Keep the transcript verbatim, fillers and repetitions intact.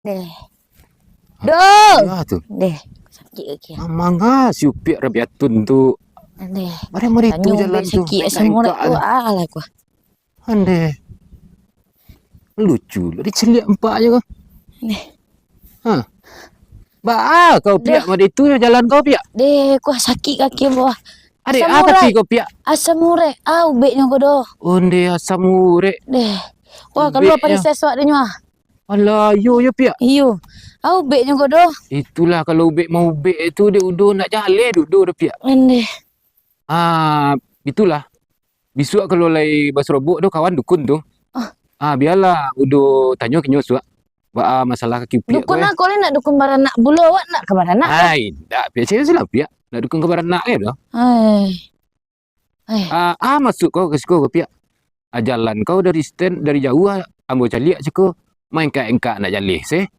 Deh. Duh. Ya tu. Deh. Sakik kaki. Amang ah, si Upiak Rabiatun tu. Deh. Mari-mari tu Tanyo jalan ubek tu. sakik Naik asam urat angkat tu. lah. Ah lah kuah. Andeh. Lucu lah diceliak empak je kau. Deh. Ha. Baa kau Piak, mari tu jalan kau Piak. Deh, kuah sakik kaki kuah. Adek Asam ah, tapi urat. Kau Piak. Asam urat. Ah, ubeknyo ko doh. Ondeh asam urek. Deh. Wah, kalua Ubeknyo. Paris esok adeknyo ah. Alah, yo yo Piak. Iyo. Ah, ubeknyo ko doh. Itulah kalau ubek mau ubek tu dek udo nak jaleh dudo dah Piak. Andeh. Ah, itulah. Bisuak kalau lai basurobok tu kawan dukun tu. Ah. Ah, bialah udo tanyo kinyo suak. Baa masalah kaki Upiak Dukun ko, eh. Aku lai nak dukun baranak pulo, awak nak ka baranak? Ai, ndak Piak, cewek sila Piak. Nak dukun ka baranak eh dah. Ai. Ai. Ah, ah, masuk kau ka siko ko Piak. Ah, jalan kau dari stand, dari jauah ah, ambo caliak siko. Maengkak-engkak nak jaleh seh.